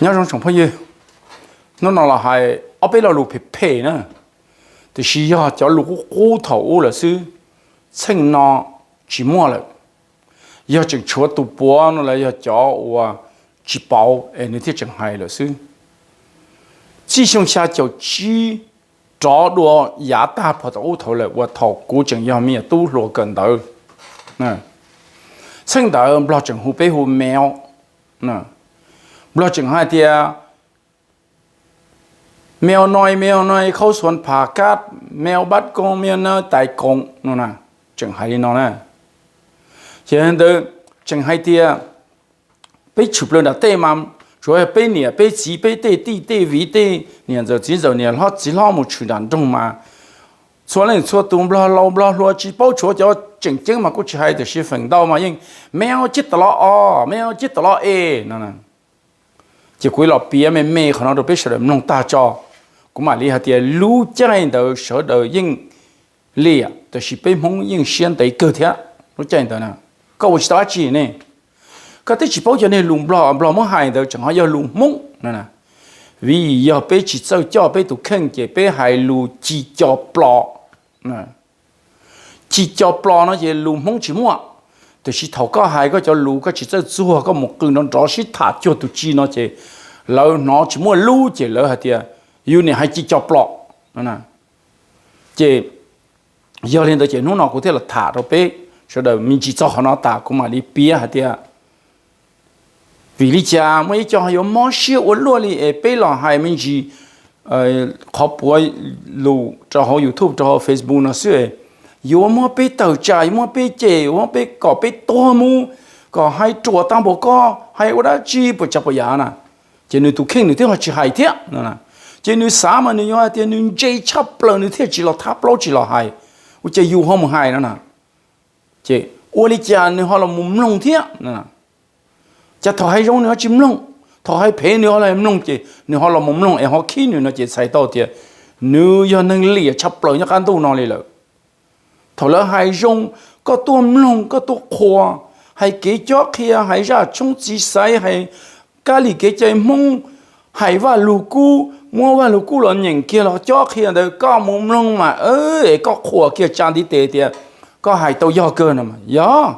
Nyob zoo tsoom phooj ywg, hnub no los hais ob peb lo lus phem phem na, tiam sis yog cov lus qub qub thaum ub lawm xwb, txheej no tsis muaj lawm. Yog tseem tshuav tus puav no los yog cov uas tsis pauv es nws thiaj tseem hais lawm xwb. Txij xyoo xya caum tsib rov dua yav tag phom thaum ub thaum lawm uas thaum kuv tseem yog me nyuam tub hluas kawm ntawv, txheej ntawd Nplog tseem hu peb hu mel. Nplog tseem hais tias mel noi, mel noi khauv xuav phas kab, mel bab koos, mel noi tais koos no na, tseem hais li no na. Ces ntawd tseem hais tias peb tshwm plaws nram tej mas tsuav peb niam peb txiv peb tej tij tej viv tej niam ntxawm txiv ntxawm niam hlob txiv hlob mus tshwm nram nroog mas txhua leej txhua tus Nplog laus Nplog hluas tsis paub, tshuav cov tseem ceeb mas kuj tsis hais, tiam sis feem ntau mas yeej mel cib tom los o, mel cib tom los e no. Ces kuv los piav me me qhov no rau peb sawv daws mloog tag tso. Kuv mam li hais tias lub caij ntawd sawv daws yeej liam, tiam sis peb Hmoob yeej siab ntev kawg thiab lub caij ntawd na. Koj ua tsis tau dab tsi ne, koj twb tsis paub cov niag lus Nplog, Nplog muab hais ntawd tseem ho yog lus Hmoob no. Vim yog peb tsis txawj coj peb tus kheej ces peb hais lus ci co plo. Ci co plo no ces lus Hmoob tsis muaj, tiam sis thaum koj hais koj cov lus koj tsis txawj txuag, koj mus qw nrov nrov sib tham cuag tus ci no ces lawv hnov tsis muaj lub ces lawv hais tias yus niam hais ci co plo no. Ces yog li ntawd ces hnub no kuv thiaj los tham rau peb sawv daws me ntsis txog qhov no tas kuv mam li piav hais tias vim li cas muaj ib co yuav mob siab ua luaj li es peb los hais me ntsis qhov puav lus rau hauv YouTube rau hauv Facebook no xwb, yuav muab peb tawm tsam, yuav muab peb cem, yuav muab peb kom peb tuag mus, kom hais ruam tag npaum ko, hais ua dab tsi puas tsav puas yam na. Ces nws tus kheej nws twb ho tsis hais thiab no. Ces nws xav mas nws yuav hais tias nws ntse tshaj plaws nws thiaj tsis los thab plaub tsis los hais, ua cas yus ho mus hais no na. Ces ua li cas nws ho los mus mloog thiab? Cas thaum hais zoo nws ho tsis mloog, thaum hais phem nws ho los mloog, ces nws ho los mus mloog es ho khib nws no ces txhais tau tias nws yog neeg liam tshaj plaws nyob qab ntuj no li lawm. Thaum lawv hais zoo, koj tuaj mloog, koj tuaj qhuas, hais kev cob qhia, hais zaj tshoob txiv xaiv, hais kab li kev cai Hmoob, hais Vaj Lug Kub, muab Vaj Lug Kub los nyeem kiag los cob qhia ntawd koj mus mloog mas es koj qhuas kiag tsa ntiv tes tias koj hais tau yog kawg no mas yog.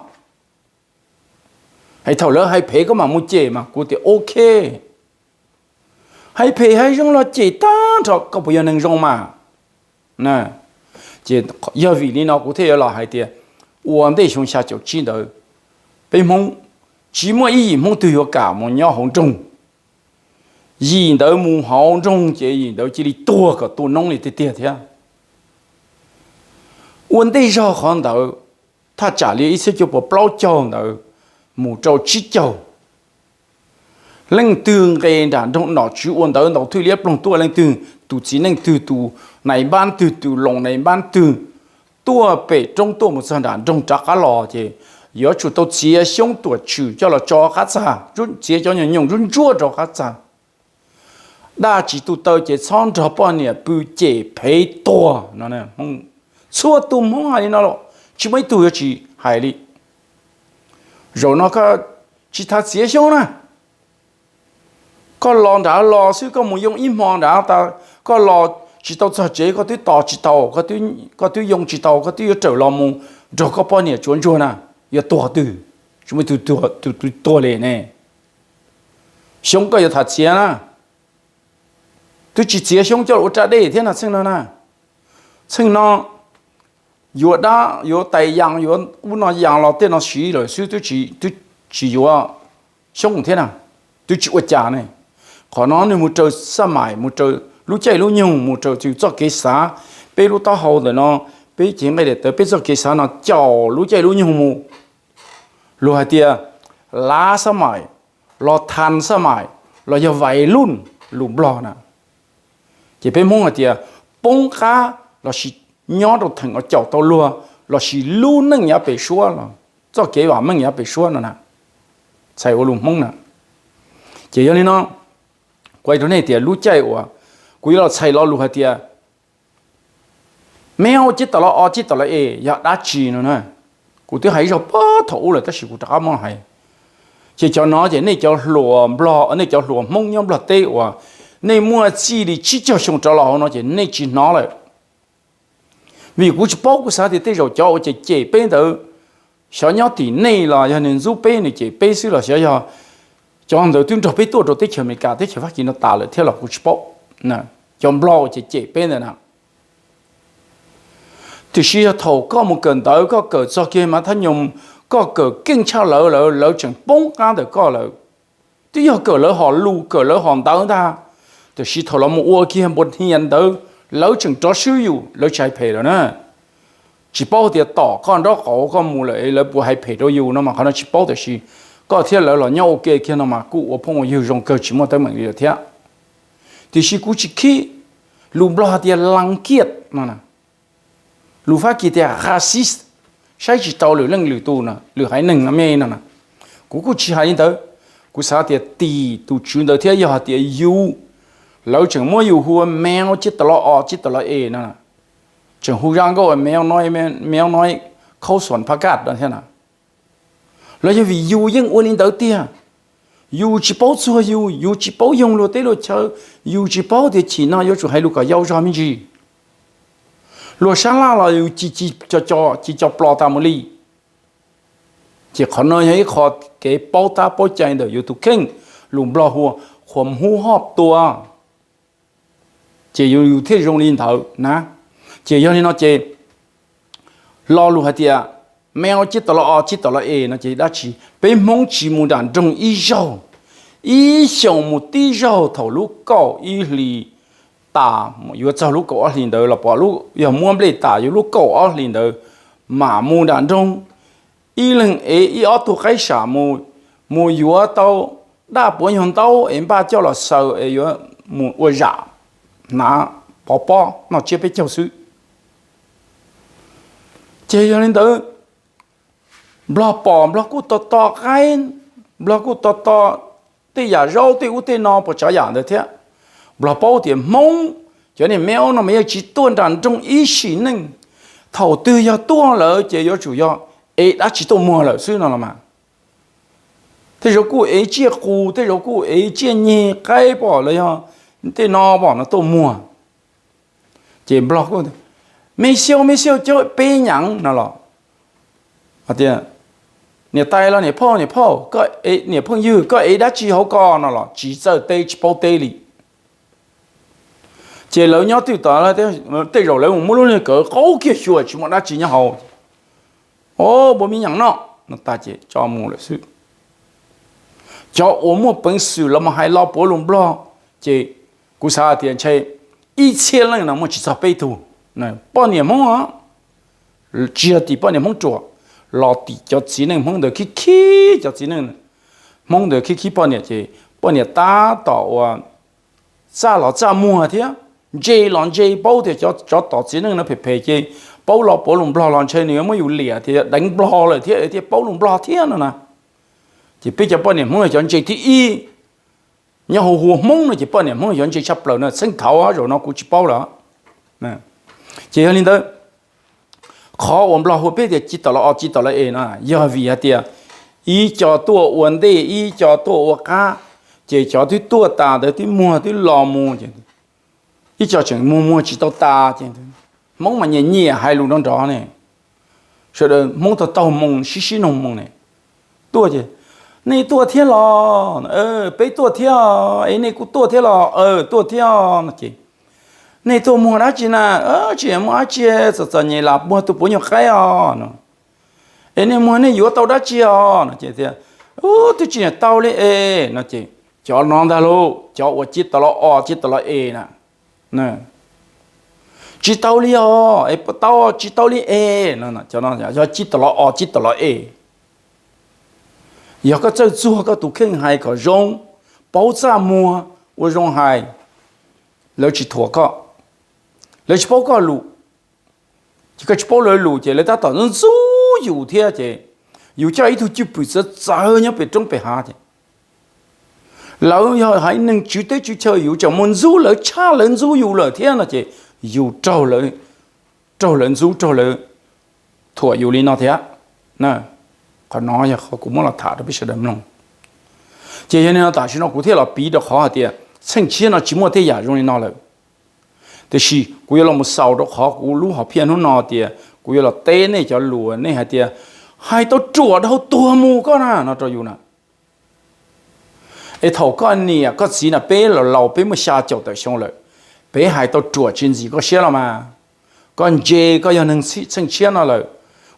Hais thaum lawv hais phem koj mam mus cem mas kuv tias ok. Hais phem hais zoo los cem tag nrho, koj puas yog neeg zoo mas? Ces yog vim li no kuv thiaj yuav los hais tias ua ntej xyoo xya caum tsib ntawd peb Hmoob tsis muaj ib yim Hmoob twg yuav kam mus nyob hauv nroog. Yim ntawd mus hauv nroog ces yim ntawd cia li tuag kom tu noob li tiag tiag thiab. Ua ntej zog qhov ntawd, thaj tsam li ib txhiab cuaj puas plaub caug ntawd mus rau tsib caug, leej twg nqes nram nroog nom tswv ua ntawv ntaus thwj liab ploog tuaj, leej twg tus txiv neej twg, tus nais npab twg, tus loos nais npab twg tuaj pem roob tuaj mus txog nram nroog rov qab los ces yuav tsum tau txiav xyoob tuam tshwm coj los tso qab txag, txiav cov nyoos ntsuab ntsuab rau qab txag. Daj tsis tu taw ces txhob nrog poj niam pw cem phem tuag no. Txhua tus Hmoob hais li no los tsis muaj ib tug yuav tsis hais li. Zaum no koj tsis tas txiav xyoob na, koj los nrad los xwb, koj mus yoo ib hmo nrad tas, koj los tsis tau txog tsev koj twb tos tsis tau, koj twb yoo tsis tau, koj twb yuav rawm los mus nrog koj poj niam tsuav ntsuag na, yuav tuag twg? Tsis muaj tus tuag li ne. Xyoob koj yuav tham txiav na, twb tsis txiav xyoob coj los ua raj dej thiab na txheej no na. Txheej no yuav dab yuav tais yas yuav ub no yas los tej no siv lawm xwb, twb tsis yuav xyoob thiab na, twb tsis ua cas ne. Qhov no nws mus raws xab mais, mus raws lub caij lub nyoog, mus raws yus txoj kev xav. Peb lub taub hau ntawm no, peb cev nqaij daim tawv, peb txoj kev xav no caum lub caij lub nyoog mus. Luag hais tias lav xab mais los thas xab mais los yog vais luj lus Nplog na. Ces peb Hmoob hais tias poob qab lossis nyob rau theem uas caum tau luag lossis lub neej yav pem suab los txoj kev vam meej yav pem suab no na, txhais ua lus Hmoob na. Ces yog li no, kuv hais rau nej tias lub caij uas kuv yuav los txhais lo lus hais tias meb ua cib tom los o cib tom los e yog dab tsi no na, kuv twb hais ib zaug puag thaum ub lawm tab sis kuv rov qab muab hais. Ces cov no ces nej cov hluas Nplog, nej cov hluas Hmoob nyob Nplog teb uas nej muaj txij li tsib caug xyoo rov los hauv no ces nej tsis hnov lawm. Vim kuv tsis paub, kuv xav tias tej zaum cov uas cem cem peb ntawd xyov nyob tim nej los yog nws ntxub peb nws cem peb xwb los xyov yog cov ntawd twb nrog peb tuaj rau teb chaws Amelikas teb chaws Fab Kis no tas lawm thiab los kuv tsis paub. Cov Nplog uas cem cem peb ntawd na. Tiam sis yog thaum koj mus kawm ntawv koj kawm txog kiag mas thab nyoos, koj kawm keej tshaj lawv lawv lawv tseem poob qab ntawm koj lawm. Twb yog kawm lawv hom lus kawm lawv hom ntawv ntag, tiam sis thaum los mus ua kiag npua hnia ntawd lawv tseem rov swb yus lawv tsis hais phem lawm na. Tsis paub tias tom koj nraub qaum koj mus lawm es lawv puas hais phem rau yus no mas qhov no tsis paub, tiam sis koj thiab lawv los nyob ua ke kiag no mas kuj ua phooj ua ywg zoo kawg tsis muaj teeb meem li lawm thiab. Tiam sis kuv tsis khib, lus Nplog tias laa kiaj no, lus Fab Kis tias racist, saib tsis taus lwm leej lwm tus no, lwm haiv neeg no me no na. Kuv kuj tsis hais li ntawd, kuv xav tias tim tus tswv ntawd thiab yog hais tias yus, lawv tseem muab yus hu ua meo cib tawm los os cib tawm los es no, tseem hu zaj nkauj ua meo no, meo no, khauj xuam phab kaj no thiab na. Los yog vim yus yeej ua li ntawd tiag, yus tsis paub txuag yus, yus tsis paub yoog luag teb luag chaw, yus tsis paub tias chim no yuav tsum hais lus kom yau zog me ntsis. Luag sab laj los yus ci co plo tas mus li. Ces qhov no yog ib qho kev paub tab paub cai ntawm yus tus kheej, lus Nplog hu ua qhuas hub hoj tua. Ces yus yus thiaj zoo li ntawd na. Ces yog li no ces lo lus hais tias meo cib tawm los os cib tawm los es no ces dab tsi? Peb Hmoob tsis mus nram nroog ib zaug, ib xyoos mus tib zaug thaum lub kaum ib hlis tas yuav txog lub kaum ob hlis ntawd los pom lub yog muab nplej tas yuav lub kaum ob hlis ntawd mam mus nram nroog. Ib leeg ev ib ob tug qaib sam mus, mus yuav tau daj puav nyuag ntaub es npaj coj los xaws es yuav mus ua zam hnav pov pob noj tsiab peb caug xwb. Ces yog li ntawd, Nplog pom Nplog kuj to to qaib, Nplog kuj to to tej yam zaub tej ub tej no puas tsav yam ntawd thiab. Nplog paub tias Hmoob cov niag meo no mas yeej tsis tuaj nram nroog ib sim neej, thaum twg yog tuaj lawm ces yuav tsum yog ev dab tsi tuaj muag lawm xwb no los mas. Tej zaum kuj ev tsiaj qus, tej zaum kuj ev tsiaj nyeg qaib pom los yog tej no pom no tuaj muag. Ces Nplog kuj, me xiau me xiau cov peb nyav no los, tias niam tais los niam phauj, niam phauj, niam phooj ywg koj ev dab tsi hauv ko no los tsis txawj teb tsis paub teb li. Ces lawv nyob twj tom, tej zaum lawv mus muab lub niag kawm qaub kiag xyuas tsis muaj dab tsi nyob hauv. O, npua me nyav no, no tas ces tso mus lawm xwb. Cov uas muaj peev xwm los mus hais lo puav lus Nplog, ces kuv xav tias ntshe ib txhiab leej no muaj tsis txog peb tug poj niam Hmoob, tsis yog tim poj niam Hmoob ruam, los tim cov txiv neej Hmoob ntawd khib khib cov txiv neej Hmoob ntawd khib khib poj niam ces poj niam tab tom uas txaj los txaj muag thiab, ntse los ntse, paub tias cov tom txiv neej no phem phem ces paub lo puav lus Nplog los ntshe nws yuav muab yus liam tias deev Nplog lawm thiab thiaj paub lus Nplog thiab no na. Ces peb cov poj niam Hmoob yog cov ntse thib ib nyob hauv hua Hmoob no ces poj niam Hmoob yog cov ntse tshaj plaws no, txheej thaud zaum no kuv tsis paub lawm. Ces yog li ntawd, qhov uas Nplog hu peb tias ci tawm los os ci tawm los es no yog vim hais tias ib co tuaj ua ntej ib co tuaj ua qab, ces cov twb tuaj tas ntawd twb muag twb los mus, ib co tseem muag muag tsis tau tas ces Hmoob mas nyiam nyiam hais lus nrov nrov ne. Sawv daws Hmoob taug taug moo sib sib noog moo ne, tuaj ces, nej tuaj thiab los? Peb tuaj thiab. Es nej kuj tuaj thiab los? Tuaj thiab no ces, nej tuaj muag dab tsi na? Tsis muaj dab tsi, txom txom nyem lam muag tus puav nyuag qaib os no. Es nej muag nej yuav tau dab tsi os no ces tias, twb tsis niam tau li es no ces, cov no ntag lauj, cov uas ci tawm los os ci tawm los es na. Tsis tau li os, es puas tau? Tsis tau li es no, yog ci tawm los os ci tawm los es. Yog koj txawj txuag koj tus kheej hais kom zoo, paub txaj muag, ua zoo hais, lawv tsis thuam koj, lawv tsis paub koj lus. Ces koj tsis paub lawv lus ces lawv tab tom ntxub yus thiab ces yus coj ib tug cwj pwm txawv txawv nyob pem roob pem hav ces lawv yog haiv neeg tswv teb tswv chaw yus tseem mus ntxub lawv tshaj lawv ntxub yus lawm thiab no ces yus raug lawv ntxub raug lawv thuam yus li no thiab. Qhov no yog qhov kuv muab los tham rau peb sawv daws mloog. Ces yog li no tam sim no kuv thiaj los piv rau qhov hais tias txheej tshiab no tsis muaj tej yam zoo li no lawm. Tiam sis kuv yuav los mus xaus rau qhov kuv lub hom phiaj hnub no tias kuv yuav los teb nej cov lus nej hais tias hais tau ruam dhau tuag mus koj na no rau yus na. Es thaum koj niam koj txiv na peb los laus peb muaj xya caum tawm xyoo lawm, peb hais tau ruam tsis ntxim koj siab los mas. Koj ntse koj yog neeg txheej tshiab no lawm,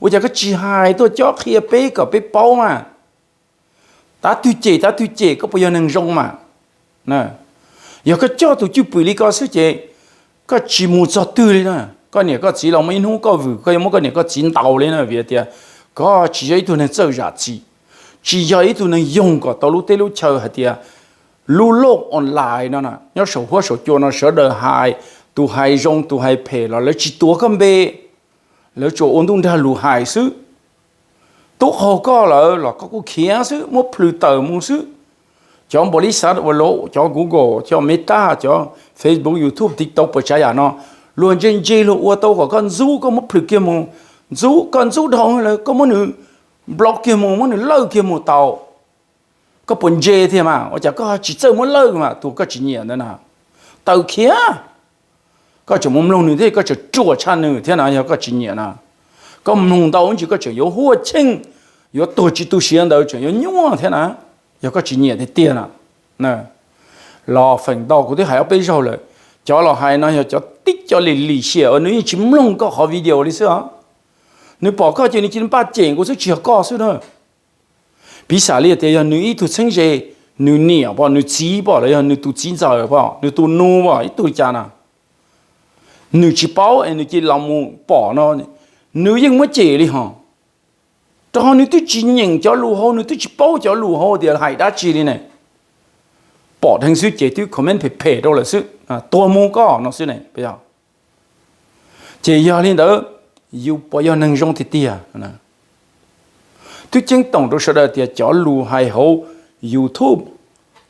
ua cas koj tsis hais tuaj cob qhia peb kom peb paub mas? Tab twg cem tab twg cem, koj puas yog neeg zoo mas? Yog koj coj tus cwj pwm li ko xwb ces koj tsis mus txog twg li na. Koj niam koj txiv los muaj ib hnub koj vwm koj yuav muab koj niam koj txiv ntaus li na, vim tias koj tsis yog ib tug neeg txawj zam txim, tsis yog ib tug neeg yoog kom tau lub teb lub chaw hais tias lub looj online no nyob saum huab saum cua no sawv daws hais, tus hais zoo tus hais phem los lawv tsis tuav koj npe, lawv tsuas ua ntuj nrag lus hais xwb. Tub qaug koj lawm los koj kuj khiav xwb, muab plhws tawm mus xwb. Cov npaum li xav ua lov cov Google, cov Meta, cov Facebook, YouTube, TikTok, puas tsav yam no, luag ntse ntse luag ua tau kom koj ntxub koj muab plhws kiag mus, ntxub koj ntxub dhau lawm koj muab nws block kiag mus, muab nws lawj kiag mus tau. Koj puas ntse thiab mas? Ua cas koj tsis txawj muab lawj mas tus koj tsis nyiam ntawd na? Tawm khiav. Koj tseem mus mloog nws thiab koj tseem ruam tshaj nws thiab na, yog koj tsis nyiam na. Koj mloog ntau ntsis koj tseem yuav huaj cheej, yuav tuag tsis tu siav ntawd tseem yuav nyuaj thiab na, yog koj tsis nyiam tiag tiag na. Los feem ntau kuv twb hais ob peb zaug lawm, cov los hais no yog cov tib co lim lim hiam uas nws yeej tsis mloog koj qhov video li xwb os. Nws pom koj ces nws cia li npaj cem kuv xwb tsis yog koj xwb na. Piv xam li tias yog nws ib tug txheeb ze, nws niam pom, nws txiv pom, los yog nws tus txiv ntxawm pom, nws tus nus pom, ib tug li cas na, nws tsis paub es nws cia li los mus pom no, nws yeej muab cem li hos. Rau qhov nws twb tsis nyeem cov lus hauv, nws twb tsis paub cov lus hauv tias hais dab tsi li ne. Pom dheev xwb ces twb comment phem phem rau lawm xwb, tuag mus koj no xwb ne. Ces yog li ntawd, yus puas yog neeg zoo tiag tiag? Twb ceeb toom rau sawv daws tias cov lus hais hauv YouTube,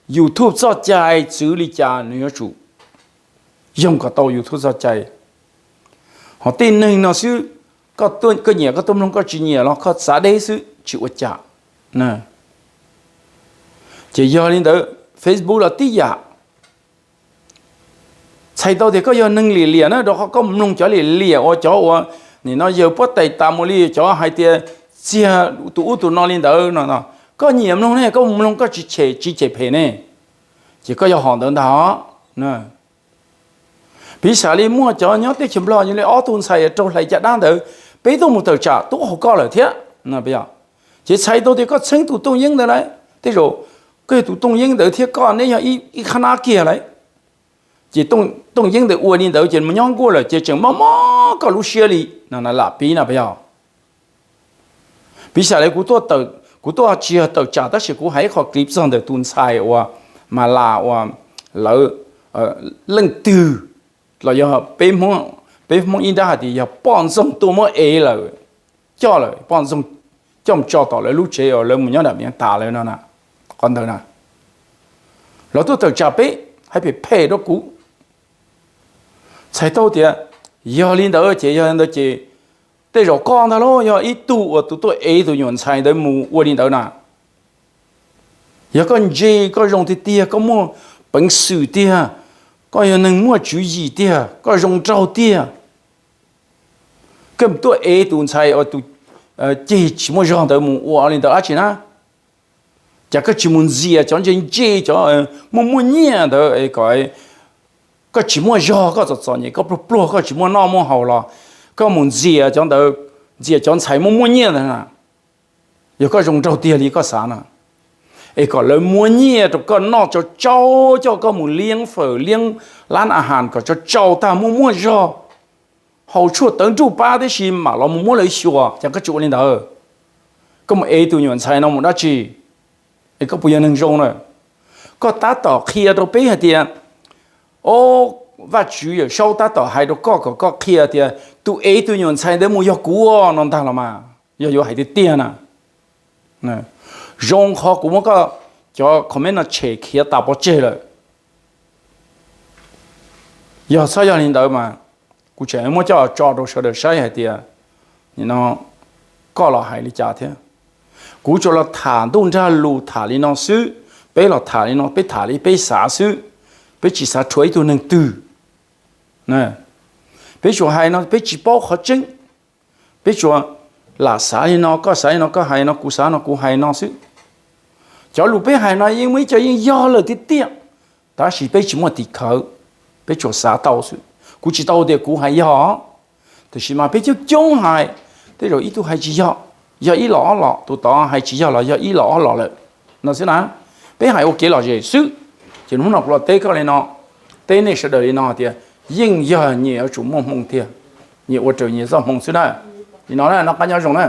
YouTube txoj cai txwv li cas nws yuav tsum yoog kom tau YouTube txoj cai. Ho tej neeg no xwb, koj nyiam koj tuaj mloog, koj tsis nyiam los koj txav deb xwb tsis ua cas. Ces yog li ntawd, Facebook los tib yam. Txhais tau tias koj yog neeg liam liam na, rau qhov koj mloog cov liam liam uas cov uas nim no yawg puab tais tas mus li, cov hais tias txiag tus ub tus no li ntawd no, koj nyiam mloog ne, koj mus mloog koj tsis chem, tsis chem phem ne, ces koj yog hom ntawd ntag. Piv xam li muaj cov nyob teb chaws Nplog li ob tug ntxhais raug hlais caj dab ntawd, peb tuaj mus tawm tsam tub qaug koj lawm thiab. Ces txhais tau tias koj txheeb tus Tooj Yeeb ntawd lawm, tej zaum koj yog tus Tooj Yeeb ntawd thiab koj neb yog ib qhab nab kiag lawm. Ces Tooj Yeeb ntawd ua li ntawd ces mus nyob nkuaj lawm ces tseem mob mob koj lub siab li no lam piv no puas yog? Piv xam li kuv tuaj tsis yog tawm tsam tab sis kuv hais ib qho clip txog ntawm tus ntxhais uas Mas Las uas lawv leej twg los yog peb Hmoob ib nrab hais tias yog poj ntxoog tuaj muab ev lawm, coj lawm, poj ntxoog coj mus tso tom lawv lub tsev uas lawv mus nyob nram Vias Tas lawm no, qhov ntawd na, los tuaj tawm tsam peb, hais phem phem rau kuv. Txhais tau tias yog li ntawd ces, yog li ntawd ces tej zaum koj ntag lauj yog ib tug uas tus tuaj ev tus nyuam ntxhais ntawd mus ua li ntawd na. Yog koj ntse, koj zoo tiag tiag, koj muaj peev xwm tiag, koj yog neeg muaj tswv yim tiag, koj zoo nraug tiag, koj mus tuaj ev tus ntxhais uas tus ceg tsis muaj zog ntawd mus ua li ntawd dab tsi na? Cas koj tsis mus ntxias cov ntse ntse, cov muaj muaj nyiaj ntawd kom koj tsis muaj zog, koj txom txom nyem, koj pluag pluag, koj tsis muaj noj muaj haus los koj mus ntxias cov ntawd, ntxias cov ntxhais muaj muaj nyiaj ntawd na? Yog koj zoo nraug tiag li koj xav na, es kom lawv muab nyiaj rau koj noj tsau tsau, coj koj mus liab fawm liab lab a has kom tsau tsau tag, muaj muaj zog, haus tshuaj tawv nruj pab tib si mam los mus muab lawv xyuas, cas koj tsis ua li ntawd? Koj mus ev tus nyuam ntxhais no mus dab tsi? Es koj puas yog neeg zoo na? Koj tab tom qhia rau peb hais tias, o, Vajtswv Yawm Saub tab tom hais rau koj kom koj qhia tias tus ev tus nyuam ntxhais ntawd mus yog kuv no ntag los mas, yog yuav hais tiag tiag na. Zoo qhov kuv muab koj cov comment no tshem khiav tas pov tseg lawm. Yog txhob yog li ntawd mas kuv tseem muab coj tso rau sawv daws saib hais tias, nim no koj los hais li cas thiab. Kuv tsuas los tham ntuj nrag lus tham li no xwb, peb los tham li no, peb tham li peb xav xwb, peb tsis xav rhuav ib tug neeg twg. Peb tsuas hais no peb tsis paub qhov tseeb, peb tsuas lam xav li no, koj xav li no koj hais no, kuv xav no kuv hais no xwb. Cov lus peb hais no yeej muaj ib co yeej yog lawm tiag tiag, tab sis peb tsis muaj tim khawv, peb tsuas xav tau xwb. Kuv tsis tau tias kuv hais yog, tiam sis mas peb coob coob hais, tej zaum ib tug hais tsis yog, yog ib los ob los, tus tod hais tsis yog los yog ib los ob los lawm no xwb na. Peb hais ua kev lom zem xwb. Ces hnub no kuv los teb koj li no, teb nej sawv daws li no tias yeej yog nyias yuav tsum muaj hmoo tiag, nyias ua raws nyias txoj hmoo xwb na. Li no na, noj qab nyob zoo na.